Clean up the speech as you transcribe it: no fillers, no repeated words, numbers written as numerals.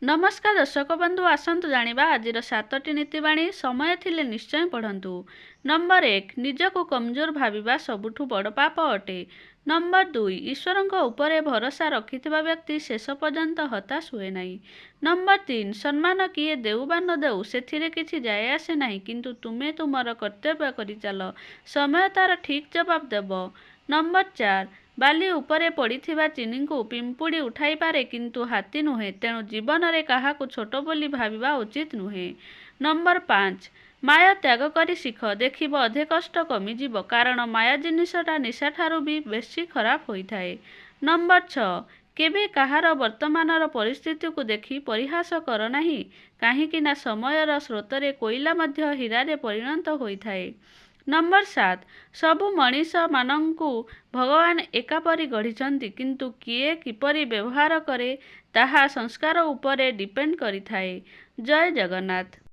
ନମସ୍କାର ଦର୍ଶକ ବନ୍ଧୁ, ଆସନ୍ତୁ ଜାଣିବା ଆଜିର 7ଟି ନୀତିବାଣୀ। ସମୟ ଥିଲେ ନିଶ୍ଚୟ ପଢ଼ନ୍ତୁ। ନମ୍ବର 1, ନିଜକୁ କମଜୋର ଭାବିବା ସବୁଠୁ ବଡ଼ ପାପ ଅଟେ। ନମ୍ବର 2, ଈଶ୍ୱରଙ୍କ ଉପରେ ଭରସା ରଖିଥିବା ବ୍ୟକ୍ତି ଶେଷ ପର୍ଯ୍ୟନ୍ତ ହତାଶ ହୁଏ ନାହିଁ। ନମ୍ବର 3, ସମ୍ମାନ କିଏ ଦେଉ ବା ନ ଦେଉ ସେଥିରେ କିଛି ଯାଏ ଆସେ ନାହିଁ, କିନ୍ତୁ ତୁମେ ତୁମର କର୍ତ୍ତବ୍ୟ କରିଚାଲ, ସମୟ ତାର ଠିକ୍ ଜବାବ ଦେବ। ନମ୍ବର 4, ବାଲି ଉପରେ ପଡ଼ିଥିବା ଚିନିକୁ ପିମ୍ପୁଡ଼ି ଉଠାଇପାରେ କିନ୍ତୁ ହାତୀ ନୁହେଁ, ତେଣୁ ଜୀବନରେ କାହାକୁ ଛୋଟ ବୋଲି ଭାବିବା ଉଚିତ ନୁହେଁ। ନମ୍ବର 5, ମାୟା ତ୍ୟାଗ କରି ଶିଖ, ଦେଖିବ ଅଧେ କଷ୍ଟ କମିଯିବ, କାରଣ ମାୟା ଜିନିଷଟା ନିଶାଠାରୁ ବି ବେଶୀ ଖରାପ ହୋଇଥାଏ। ନମ୍ବର 6, କେବେ କାହାର ବର୍ତ୍ତମାନର ପରିସ୍ଥିତିକୁ ଦେଖି ପରିହାସ କର ନାହିଁ, କାହିଁକି ନା ସମୟର ସ୍ରୋତରେ କୋଇଲା ମଧ୍ୟ ହୀରାରେ ପରିଣତ ହୋଇଥାଏ। ନମ୍ବର 7, ସବୁ ମଣିଷମାନଙ୍କୁ ଭଗବାନ ଏକାପରି ଗଢ଼ିଛନ୍ତି, କିନ୍ତୁ କିଏ କିପରି ବ୍ୟବହାର କରେ ତାହା ସଂସ୍କାର ଉପରେ ଡିପେଣ୍ଡ କରିଥାଏ। ଜୟ ଜଗନ୍ନାଥ।